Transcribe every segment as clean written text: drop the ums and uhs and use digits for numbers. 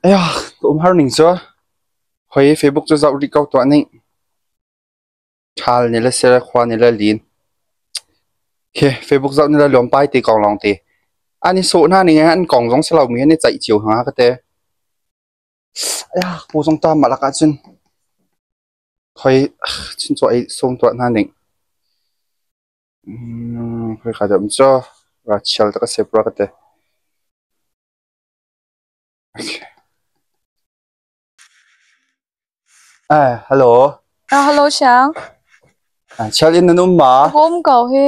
Ka um har ning cu hoi Facebook cu zoh rih ko tuah ning. Ṭhal ni le sel khua ni le lin. Khi Facebook zoh ni le lawmpai te kong lawng te. An i sawh hna ning an kong zong si lomi an i ceih cio hna ka te. Pu zong ta mah lakah cun khoi chuncaw ei sawm tuah hna ning. Khoi ka dah um cu ra chial tak a si pura ka te. Hello. Hello Siang. Chial in nan um ma? Ka um ko hi.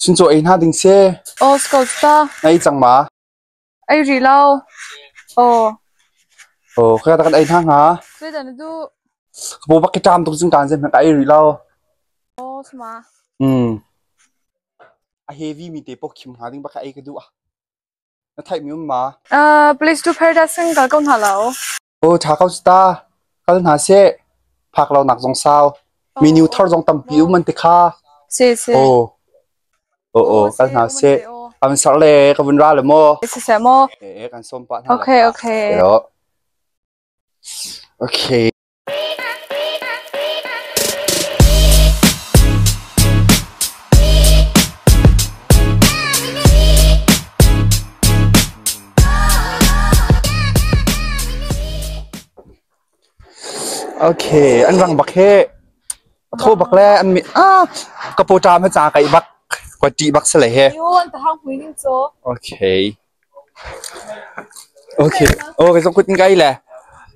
Chuncaw ei hna ding si. Oh, ko ta. Na ei cang ma? Ei rih lo. Oh. Oh, khaya ta kan ei hna hnga. Zeidah na duh? Ka paw bak ki ṭam tuk cun kaan zem ka ei rih lo. Oh, sama. A heavy mi te pok khim hnga ding bak kha ei ka duh ah. Na theihmi um ma? Police tu Paradise kan kal ko hna lo. Aw ṭha ko ta. Kal hna seh. Phak lo nak zong sau. Menu thar zong tampi um an ti kha. Si si. Aw. Aw aw kal hna seh. Kan ser le ka vun ra le maw? Si seh maw? Eh kan sawm pah hna. Okay okay. Okay. Okay, an rang bak he. A tho bak le an mi ah ka pawṭam he ca kai bak kwa ṭih bak sale he. Okay. Okay. Okay, zong kut in kai le.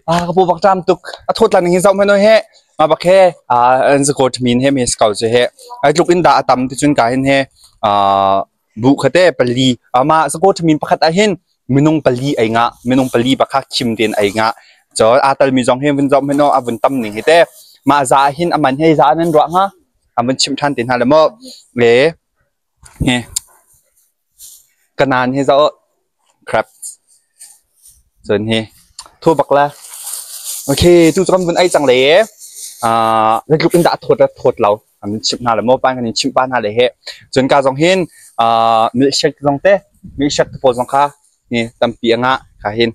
Ah, ka pu bak ṭam tuk. A thawt lan hi zoh hmanh he. Ma bak he ah an zakot min he me skau chu he. Ai tluk in da a tam ti chun ka hin he ah bu khate pali ama zakot min pakhat ah hin minung pali ai nga minung pali bakha khim ten ai nga cho a tal mi zong he vun zoh hmanh a vun tam ning hi te ma za hin aman he za nan ruah nga an vun chim than te hna le mo le he Kanan hi zoh crap. Cun hi thu bak la. Okay, tu cu kan vun ei cang le zeitluk in dah a thawt le thawt lo kan vun chimh hna le maw pan kan in chimh pa hna le he. Cun ka zong hin milkshake zong te milkshake te pawl zong kha ni tampi a ngah ka hin.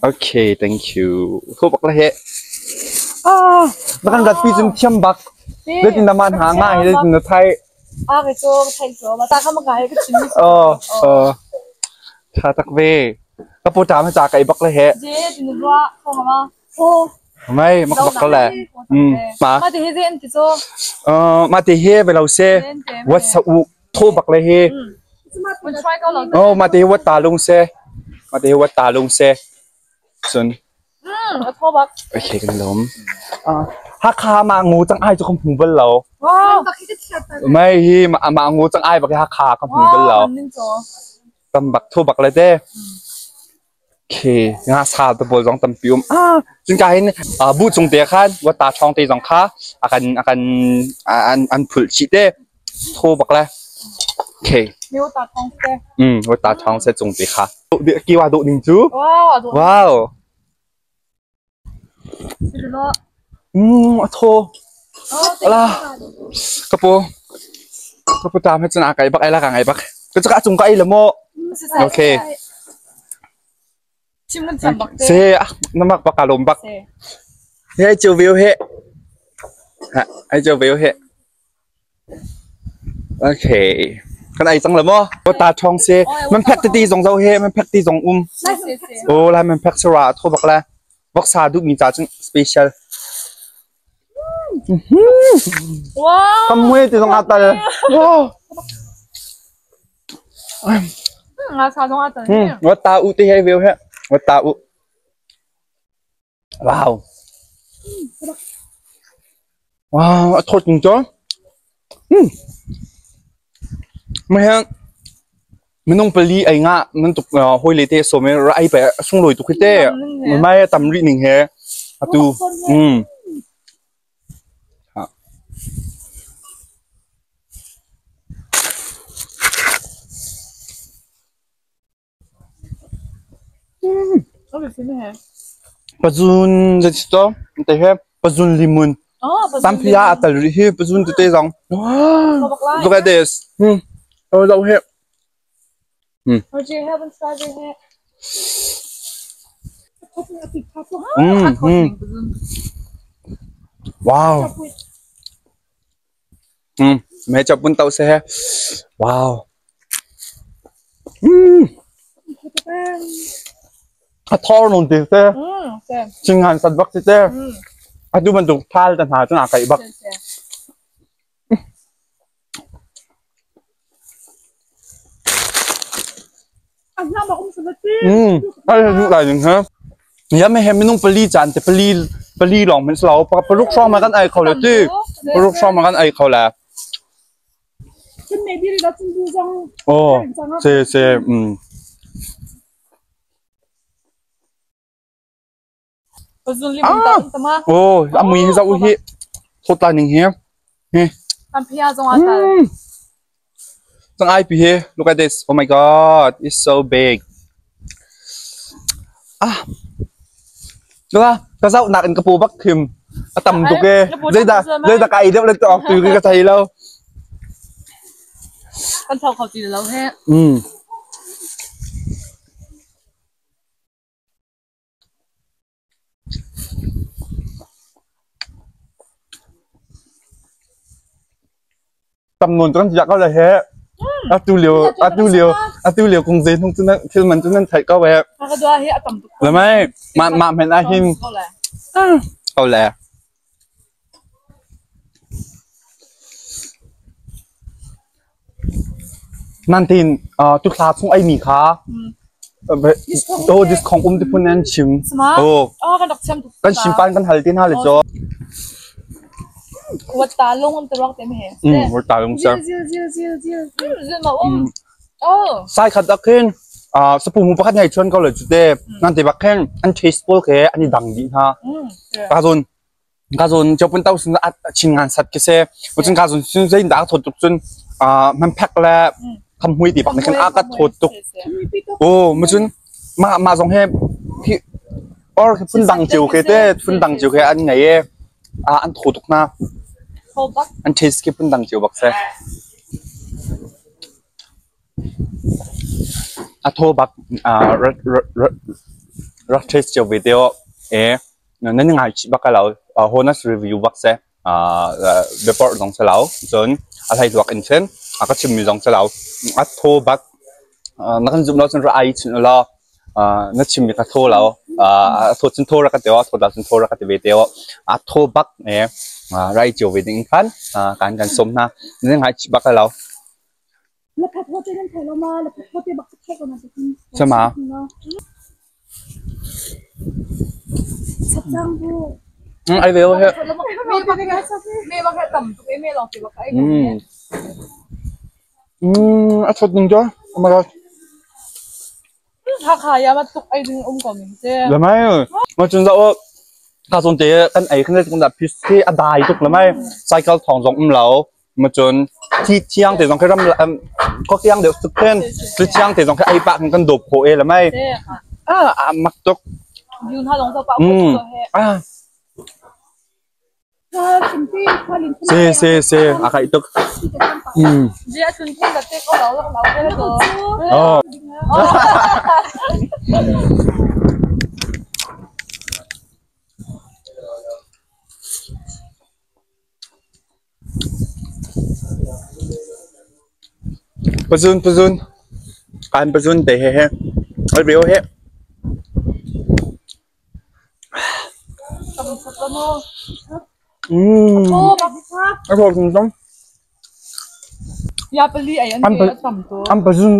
Okay, thank you. Thu bak la he. Ah, na kan rat pi cun thiam bak. Zeitin na man ha nga hi zeitin na thai. A ka cu ka theih cu ma ta kha ma ka he ka chim mi Oh, oh. Tha tak ve. Ka pu ta ma cha kai bak le he. Je tin rua kho ma Oh. Mai mak bak le. Ma. Ma te he zen ti cu. Ma te he ve lo se. What sa u tho bak le he. Oh, ma te wat ta lung se. Ma te wat ta lung se. Cun. A tho bak. Okay, kan lawm. Hakha ma ngu cang ai cu ka hmu bal lo. Mai hi ma ngu cang ai bak Hakha ka hmu bal lo. Tam bak tho bak le te. Okay, nga sa te pawl zong tampi um. Ah, cun ka hin bu cung te khan wa ta thong te zong kha akan akan an an phul chih te. Tho bak le. Okay. Mi ta thong te. Wa ta thong se cung te kha. Kiwa dawh ning cu. Wow. A thaw. Ala. Ka pu. Ka pu tam he cun a kai bak ai la ka ngai bak. Ka caka cung ka ei le maw. Okay. Se na mak bak ka lawm bak. He ai chiu view he. Ha ai chiu view he. Okay. Kan ei cang le maw? Ta ṭhawng si. Man phek titi zong zo he, man phek ti zong um. Oh, lai man phek sura a tho bak le. Voksa duh mi ca cun special. Wow. Kam mui ti zong a tal. Wow. Nga sa zong a tal. Wa ta u ti he view he. Wa ta u. Wow. Wow, a thawt ning cu. Mah hi minung pali ei nga nan tuk hawi le te sawm i ra ei pe a sunglawi tuk hi te. Mai a tam rih ning he atu. Pazun zeiti to te he pazun limun. Tampi ah a tal rih hi pazun tete zong. Look at this. Oh, lo he. Mm, mm. Wow. Me chop bun tau se he. Wow. Mm. A thor non ti te. Chingan sat bak ti te. Atu bantuk thal ta hna cun a kaih bak. Ai duh lai ding ha. Ya me he minung pali caan te pali pali lawng hmanh si lo. Paruk hrawng ma kan ai kho le ti. Paruk hrawng ma kan ai kho le. Oh, se se mm. Ah! Oh, a mui hi zoh hi. Thawt lai ning hi. Hi. Mm. Tang ai pi hi. Look at this. Oh my god, it's so big. Ah. Lua, ka zoh nak in ka pu bak khim. A tam tuk e. Zeida zeida ka ei deuh le tu tu ka thei lo. Kan thau kho ti lo he. Mm. Tam nawn cu kan ziah ko lai he. Atu lio atu lio atu lio kung zei hnung cu nan thil man cu nan theih ko he. Le mei mah mah hmenh ah hin ko le. Nan tin tuthla chung ei mi kha oh discount um ti phun nan chim. Oh kan chim pan kan hal ti hna le cho. Wat ta lung um te rak te me. Wat ta lung sa. Um. Oh. Sai khat ak khin sapu mu pakhat nei chuan ko le chu te nan te bak khin an taste pawl ke an i dang dih hna. Ka zon ka zawn chopun tau sin chin ngan sat khi se cun ka zawn cun zein dah thawt tuk cun man phek le kham hui ti bak ne kan a ka thawt tuk o ma cun ma ma zong he hi or phun dang chiu ke te phun dang chiu ke an nei e a an tho tuk na an taste ke phun dang chiu bak se a tho bak rak taste chiu video e Nan ngaichih bak ka lo. Honest review bak si. Biaporh zong si lo. Cun a hleihluak in cun a ka chimmi zong si lo. A thaw bak. Na kan zumh lo cun ra ai chun ulaw na chimmi kha thaw lo. A thaw cun thaw rak ka ti aw, a thawt lo cun thaw rak ka ti ve te aw. A thaw bak e rai cio ve ding khan kan kan sawm hna. Nan ngaichih bak ka lo. Sama. Ai ve he. A thawt ning cu. Oh my god. Hakha ya ma tuk ai ding um ko mi te. Le mai. Ma chun za o ka zon te kan ei khan tung da phis khi a dai tuk le mai. Cycle thong zong um lo. Ma cun thi thiang te zong khi ram khua kiang deuh tuk khin thi thiang te zong khi ei pah kan kan dawp khawh e le mei ah a mak tuk. Ah se se se a kai tuk. Oh. Pazun pazun kan pazun te he he oi beo he. A thawt tung tong. An pazun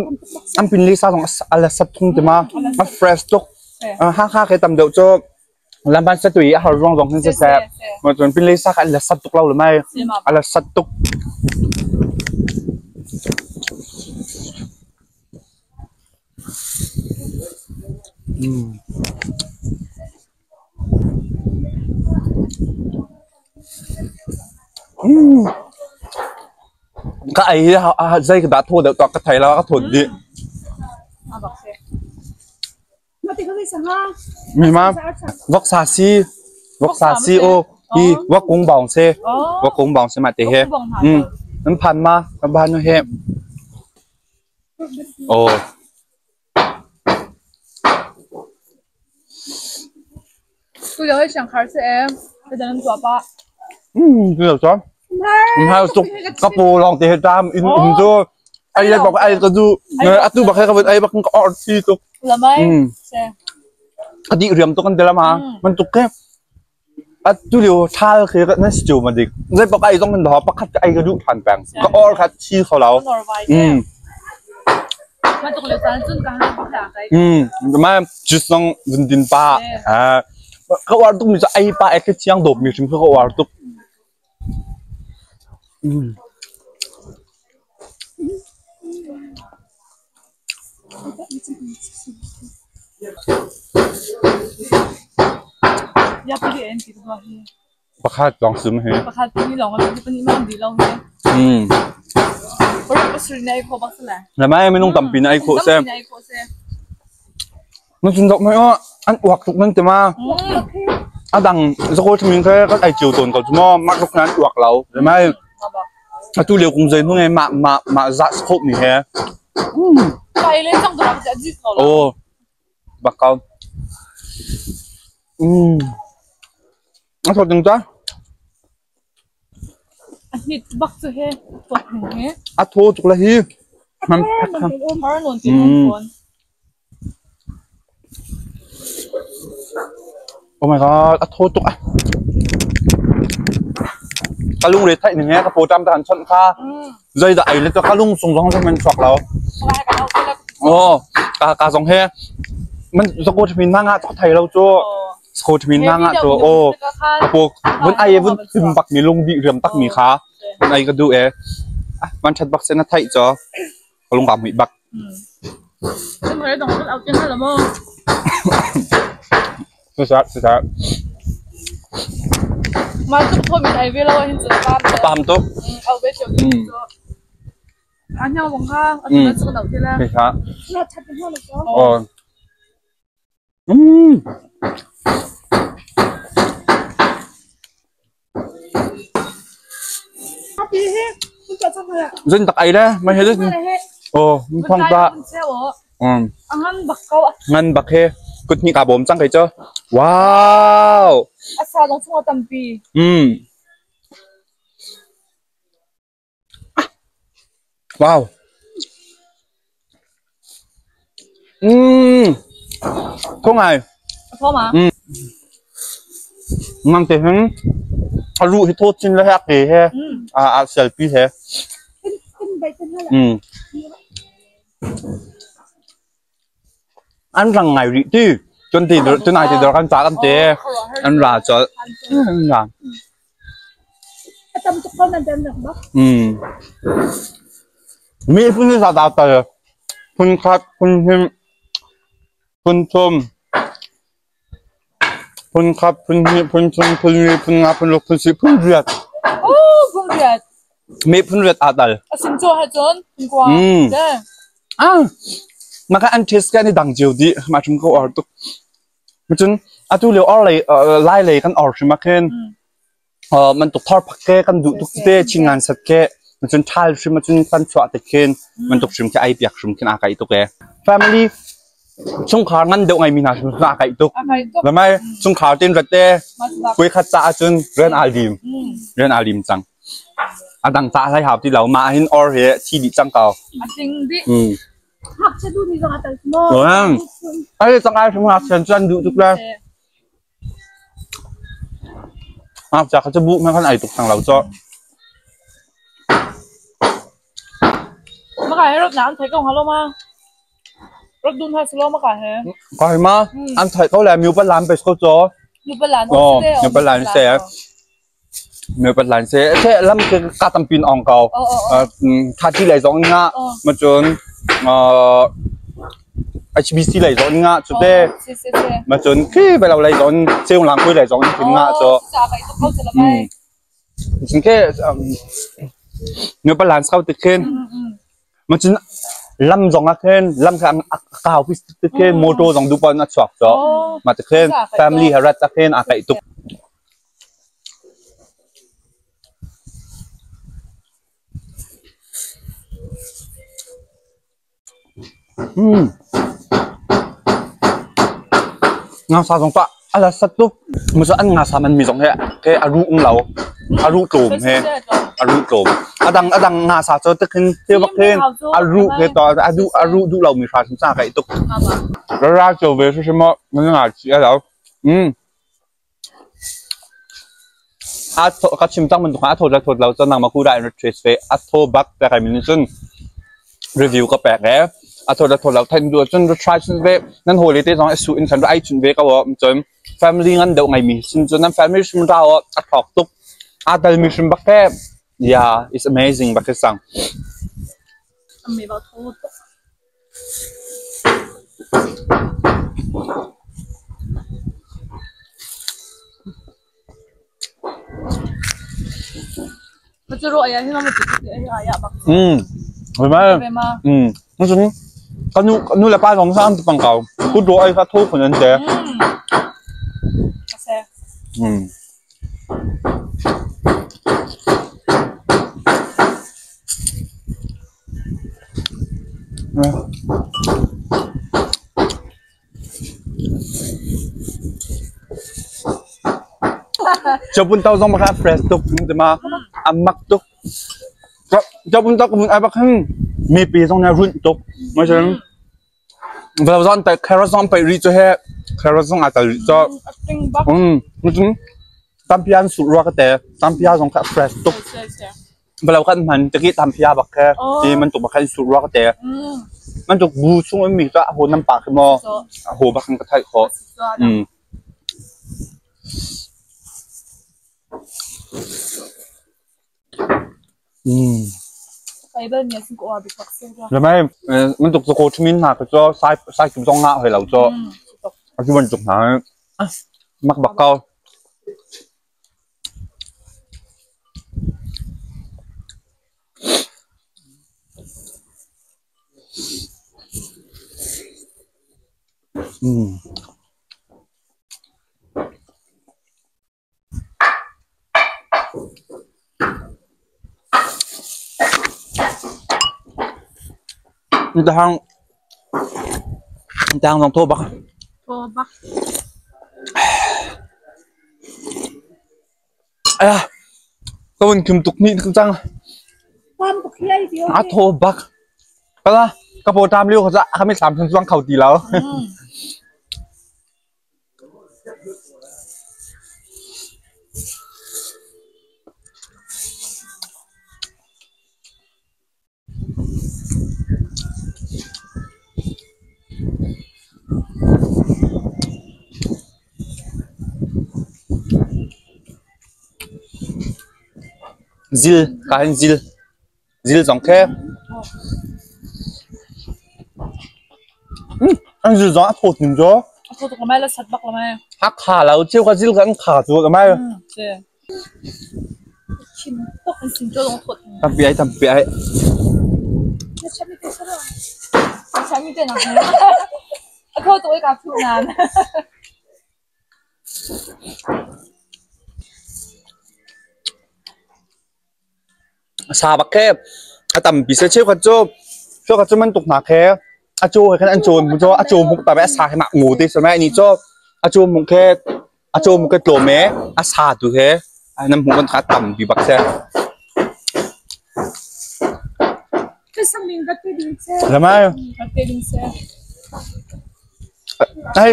an pin li sa zong a la sat thung ti ma a fresh tuk. Hakha ke tam deuh cu Lamban satui a har ruang zong hin siseh, cun pinlei sa kha an la sat tuk lo le mei, a la sat tuk. Ka ei hi zei ka dah thaw deuh tuah ka thei lo, ka thawt dih. Mi ma voksa si voksa si o hi wakung bawng se wakung bawng se ma te he nan phan ma kan phan nu he o. Tu lio hi siangkhar si ee. Ka dan an tuah pah. Tu lio cu. Har tuk ka paw lawng te he ṭam in um cu. Ai le bak ai ka du. Atu bak he ka vun ai bak ka or thi tuk. Lamai. Ka di riam tuk kan te lama. Man tuk ke. Atu lio thal khi ka na si ma dik. Zai bak ai zong kan do pakhat ka ai ka duh than peng. Ka or kha thi kho lo. Man tuk lio caan cun ka han bak la kai. Ma jus zong vun din pa. Ka uar tuk mi cu ai pa ek chiang dawp mi hrim kha ka uar tuk. Pakhat lawng sum hi. Pakhat ni lawng a pahnih mang di lo hi. Lamai minung tampi na ai khawh se. Na cun dok mai aw an uak tuk nan ti ma. A dang zakol thamin kha kan ai cio tawn ko cu maw mak ruk nan uak lo. Lamai atu lio kung zei hnung mah mah mah za khop mi he. Kai le cang tu rak ji ko lo. Oh. Bak kau. A thawt ding ta. A hnit bak cu he tuak ning he. A thaw tuk la hi. Man Har non ti non phone. Oh my god, a thaw tuk ah. Ka lung re theih ning he ka paw tam ta han chawnh kha. Zei dah ei le ka lung sung zong zong man chuak lo. Oh, ka ka zong he man zako thamin ma nga tok thai lo chu. Sko thamin ma nga chu. Oh, ka paw vun ai vun tim bak mi lung di riam tak mi kha. Vun ai ka du e. Man that bak se na theih cho. Ka lung ka mui bak. Sisah, sisah. Pam tuk. Sisah. Oh. Zin tak ai le mai he oh phong ta ngan bak he kut ni ka bom cang kai cho wow asa long chung tampi Wow. Tho ngai. Tho ma? Ngang te hin a ruh hi tho chin le he ke he a a selfie he. An rang ngai rih ti. Cun ti tunai ti dor kan ca kan te. An ra chol. An ra. A tam tuk ko nan dem nak bak. Mi phun hi za tal. Phun khat, phun him, phun thum, phun khat, phun hnih, phun thum, phun li, phun nga, phun ruk, phun si, phun riat. Oh, phun riat. Mi phun riat aa tal. A sim cho ha cun phun kua. Ah, maka an taste ka ni dang cio di. Ma chum ko or tuk. Cun atu lio or lei lai lei kan or hrim ah khin man tuk thor phak ke kan duh tuk te chingan sat ke cun ṭhal hrim cun kan chuah te khin man tuk hrim khi ai piak hrim khin a kai tuk e. Family chungkhar ngan deuh ngai mi hna hrim a kai tuk. Lamai chungkhar tin rat te kui khat ca ahcun rian aa lim. Rian aa lim cang. A dang ca hlai hau ti lo ma hin or he thi dih cang ko. A tling dih. Ngakchia duhmi zong a tel maw? Ai cang ai hrim ngakchia cu an duh tuk le. Ngakchia kha cu buh hmanh khan ai tuk thang lo caw. Maka he rot na an thai ko hnga lo ma? Rot dun ha silo maka he. Ka hi ma an thai ko le miu pa lam pe ko caw. Miu pa lan Oh, miu pa lan se. Miu pa lan se. Se lam ke ka tampin ong ko. Tha ti lai zong nga ma cun HBC lei zong nga cu te ma cun khi bai lo lei zong seung lang kui lei zong in nga cho cun ke nu pa lan sau ti khin ma cun lam zong a khin lam kha a kau pi ti khin motor zong du pon a chuak cho ma ti khin family harat a khin a kai tuk. Ngasa zong tah. A la sat tuk. Musa an nga sa man mi zong he ke a ru um lo. A ru tlawm he. A ru tlawm. Adang adang nga sa cho te khin te bak khin a ru he to a du a ru du lo mi hra sin sa kai tuk. Ra ra cho ve shi mo nga chi a lo. A tho ka chim cang bantuk a thawt le thawt lo cun nangmah ku dah in trace ve a thaw bak te kai min cun review ka pek e a thawt le thawt lo thein duh cun try cun ve nan hawile te zong i su in khan ai chun ve ko cun family ngan deuh ngai mi sin cun nan family hrim ra aw a thawk tuk a dal mi hrim bak te yeah it's amazing bak ke sang. Ami ba tho tuk. Ka nu le pa zong sang pang ko. Kut ro ai kha tho khun an te. Chapun tau zong baka fresh tuk ti ma a mak tuk. Chapun tau ka mun ai bak hin mipi zong na runh tuk. Ma cun velo zong pe carrot zong pe ri chu he carrot zong a tal ri cho. Ma cun tampian su rua ka te tampia zong kha fresh tuk. Velo kan hman tiki tampia bak khe ti man tuk bak khan su rua ka te. Man tuk bu chung um mi cu a ho nam pa khi maw a ho bak kan ka theih khawh. Lamai man tuk ko thumin hna ka cho sai sai kim zong nga hoi lo cho. A cu bantuk hna mak bak ko. Dahang dahang zong thaw bak. Thaw bak. Aya, ka vun khim tuk ni cang. A thaw bak. Kala, ka paw ṭam lio kha ca kami thlam thang chuang kho ti lo. Zil, ka hin zil. Zil zong khi an zil zong a thawt ning cu. A thawt tuk lamai la sat bak lamai. A kha lo cheu ka zil ka an kha cu lamai. Chim tok an sin cho dong thawt. Tampi ai tampi ai. Chami te na. A thawt tuk ai ka thu nan. Sa bak khi a tampi se cheukhat cu cheukhat cu man tuk hna khi a caw he khan an cawn mu caw a caw muk ta ve a sa khi mah ngu te si mai ni caw a caw muk khi a caw muk khi tlawm e a sa tu he nan hmuh kan kha tampi bak se. Lamai. Ai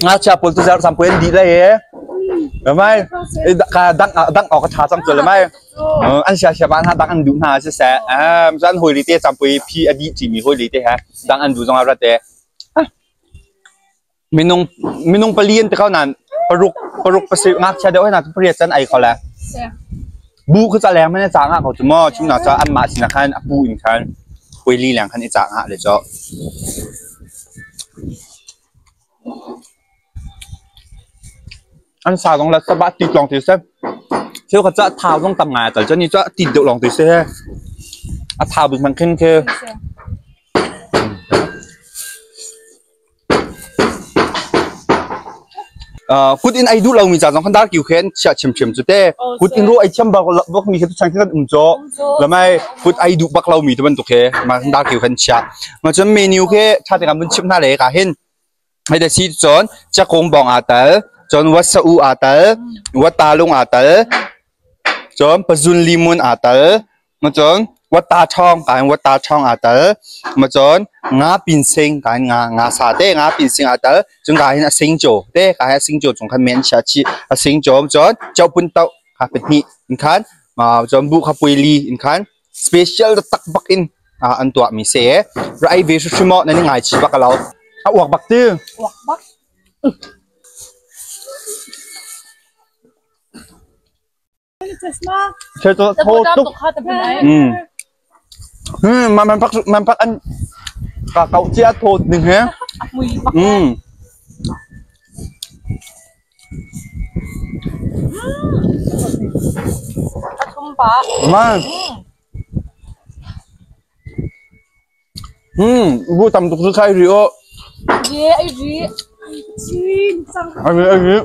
ngakchia pawl tu zar sampu an dih lai e. Lamai ka dang dang awk a ṭha cang cu lamai. An sia sia ba hna dang an duh hna siseh. Cun hoi li te campui phi a dih cimi hoi li te he dang an duh zong a rat e. Minung minung pali an ti ko nain paruk paruk pasarih ngakchia deuh hna cu pariat can ei kho le. Bu khu ca leng man i ca ngah ko cu maw chung na ca anmah sinah khan a pu in khan huili leng khan i ca ngah le caw. An sa zong le sabah tit lawng ti si. Thil kha ca thau zong tam ngai a tal cun ni ca tit deuh lawng ti si. A thau bik man khin khi. Kut in ei duh lomi ca zong khan darkiu khi an chiah chiamchiam cu te. Kut in ru ei thiam bak bak mi khi tu chan khan um caw. Lamai kut ei duh bak lomi tu bantuk khi ma darkiu khan chiah. Ma cun menu khi tha te kan vun chim hna le ka hin. Hei da si cun cakung bong aa tel, cun wasa-u aa tel, watalung aa tel, cun pazun limun aa tel, cun wata ṭhawng ka in wata ṭhawng aa tel, cun nga pinsing ka in nga nga sa te nga pinsing aa tel, cun ka hin a singcaw te ka hin a singcaw cung khan men chia chih a singcaw cun chopun toh kha pahnih in khan cun bu kha pui li in khan special tak bak in an tuahmi si. Ra ei ve hrimhrim aw nan i ngaichih bak lo. A uak bak ti. Uak bak. Tho tuk. Mm. Hmm, man pak man pak an ka kau chia tho ning he. Mm. Man. Hmm, bu tam tuk cu khai ri o. Ye ai ri. Chin cang. Ai ri ai ri.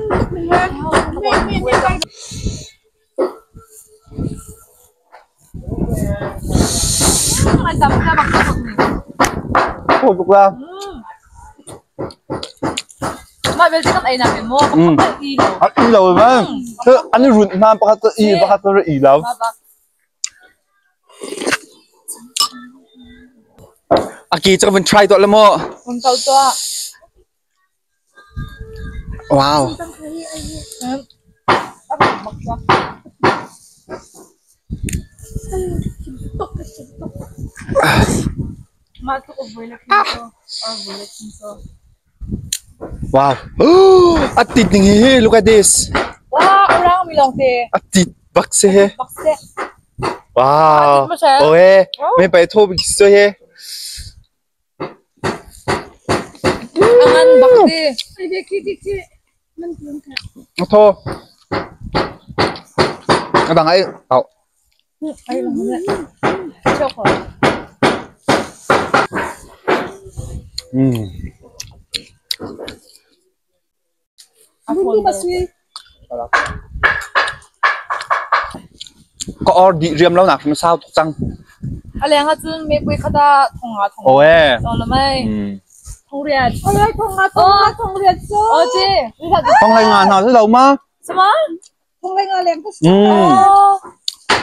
Tho tuk la. Mah belte kan ei nak in maw pakhat i lo. A i lo ma. An i runt hna pakhat i pakhat i lo. A ke cu ka van try tuah le maw? Van kau tuah. Wow. Wow. A tit ning hi look at this. Wow, orang mi lawng te. A tit bak si he. Bak si. Wow. Okay. Me pai tho bik so he. Angan bak ti. Tho. Abang ai tau. Ai lang le. Chok ho. Ka or dih riam lo nak hrim sau tuk cang. A leng ah cun mepui khat ah thong nga thong. Aw ee. Tong lo mei. Thong riat. Thong nga thong nga thong riat cu. Aw ci. Thong lai nga hna si lo ma? Sama? Thong lai nga leng ka si.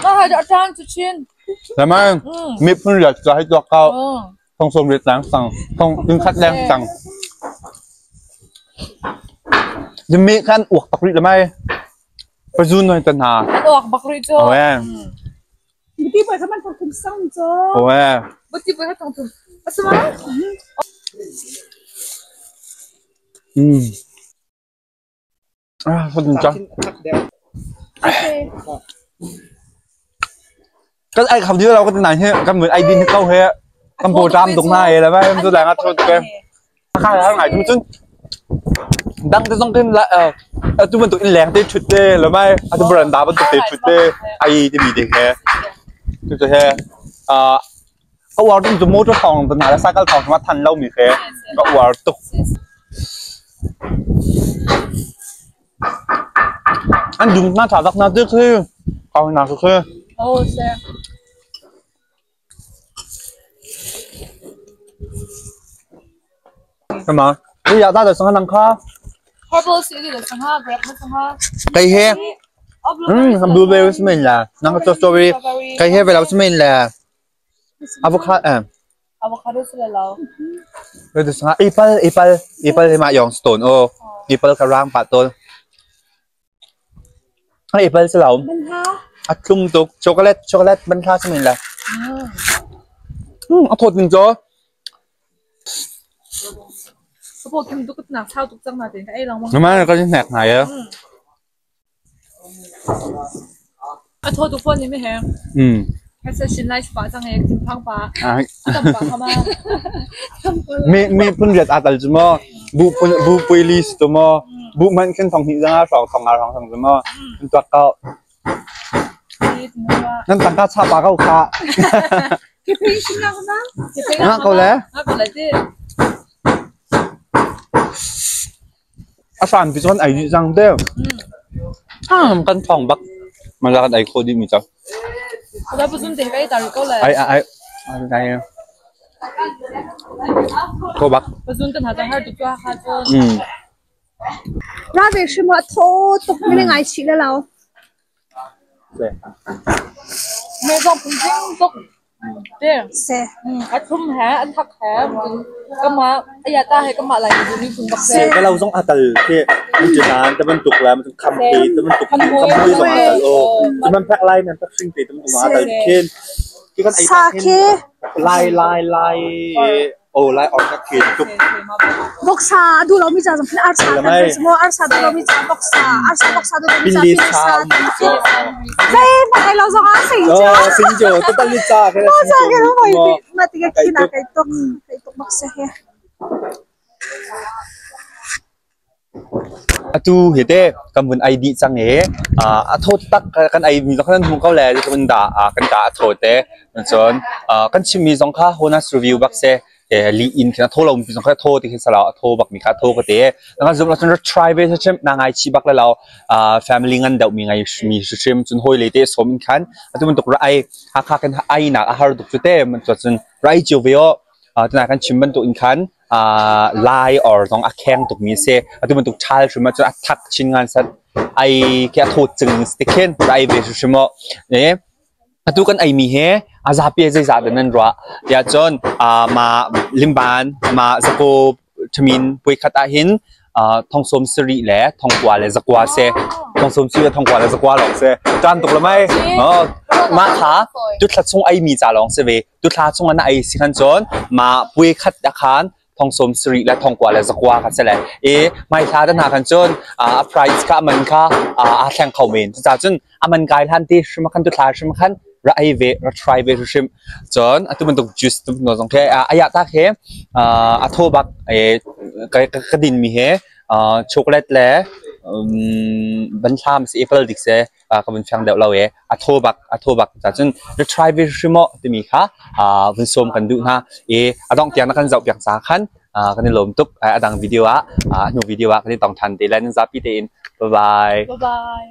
Ma hai dah tan cu chin. Sama. Miphun riat ca hi tuak kau. Thong som riat lang sang. Thong king khat leng sang. Mi khan uak tak rih lamai. Pazun noi tan ha. An uak bak rih cu. Awe. Buti poi kha man thong thum sang cu. Awe. Buti poi kha thong thum. Asama? Ah, fadin cha. Kan ai kham dio lo kan nai he kan mun ai din ko he kan bo tram tuk na he la ba tu la nga thot ke kha ha ngai tu chun dang te zong kin la tu ban tu in leng te thut te la mai a tu branda ban tu te thut te ai ti mi de he tu tu he a ka war tu tu motor thong tu na la cycle thong ma than lo mi he ka war tuk An dum na tha dak na te khi kau na khi. Oh, sir. Kama ni ya ta da sang nang kha. Purple city da sang ha, grape na sang ha. Kai he. Blueberry smen la. Nang to strawberry. Kai he velau smen la. Avocado eh. Avocado sila lo. Ito sa apple apple apple hi ma yong stone o. Apple ka rang pa tol. Apple sa lo. A tlum tuk chocolate chocolate ban tha smin la. A thot ning cho. Ka kim tuk nak sau tuk cang na tin ka ei lang Ma ka nek nai ya. A thaw tuk fawn ni mi he. Ka sa shin lai pa cang e thin phang pa. Tam pa kha ma. Mi mi phun riat a tal chu mo. Bu phun bu pui li tu mo. Bu man khin thong hi zanga song thong nga thong thong chu mo. Tuak kau. Nan tangka cha pa kau kha. Ki phi shin na ma. Nga ko le. Nga ko le ti. A hran pi cun ai dih cang te. Kan thawng bak. Mala kan ai kho dih mi cang. Ka bu zum te kai tar ko le. Ai ai ai. Tho bak. Pazun kan ha har tu ka kha chu. Ra ve hrim a tho tuk mi ngai chih le lo. Me zong phun jing tuk. Te. Se. A thum he a thak he kama aya ta he kama lai du ni phun bak se. Ka lo zong atal khi nan te bantuk la man kham pe te bantuk kham mui zong atal o. Man phak lai man phak sing pe te bantuk atal khin. Khi kan ai Sa khi lai lai lai o lai or ka khin tuk. Boksa du lo mi cha zong khin arsa kan pe mo arsa du lo mi cha boksa arsa boksa du lo mi cha Pin li sa sa. Zei ma ai lo zong a sing cha. Oh sing jo total li cha khe Mo cha ke mo ma ti ke khina kai tok kai tok bak se he. Atu hi te kan vun ai dih cang i a thaw tak kan ei mi zong kha nan hmu ko le zeitluk in dah kan ka a thaw te. Cun kan chimmi zong kha honest review bak si. Lih in khin a thaw lomi zong kha thaw ti khi si lo, a thaw bakmi kha a thaw ka ti. Kan zumh ahcun rak try ve hrim, na ngaichih bak lai lo. Family ngan deuhmi ngai mi hrim cun hawile te sawm in khan atu bantuk ra ai Hakha kan ai nak a har tuk cu te. Cun ra ai cio ve aw. Tuna kan chim bantuk in khan lai or zong a kheng tukmi a si. Atu bantuk ṭhal hrim ahcun a thak chin ngan sat. Ai khi a thawt cing si khin ra ei ve hrim aw. Atu kan eimi hi a zapi zeizah dah nan ruah? Tiah cun mah limban, mah zakaw ṭhamin puai khat ahhin thong sawm sarih le thong kua le zakua si. Thong sawm sarih le thong kua le zakua lawng si. Ṭan tuk lo mei? Mah kha tuthla chung eimi ca lawng si ve. Tuthla chung ah na ei si khan cun mah puai khat ah khan thong sawm sarih le thong kua le zakua kha si le. I hmaithla te hna khan cun a price kha a man kha aa thleng kho men. Cucaah cun a man kai hlan ti hrim ah khan tuthla hrim ah khan ra ei ve, ra try ve hrim. Cun atu bantuk juice tu no zong khi aya tak he a thaw bak ka din mi he chocolate le banhlam si apple dik se ka vun fiang deuh lo e a thaw bak a thaw bak ta cun ra try ve hrim o timi kha vun sawm kan duh hna i a dongh tiang na kan zoh piak ca khan kan i lawm tuk. A dang video ah hnu video ah kan i tong than te lai. Nan zapi tein bye bye. Bye bye.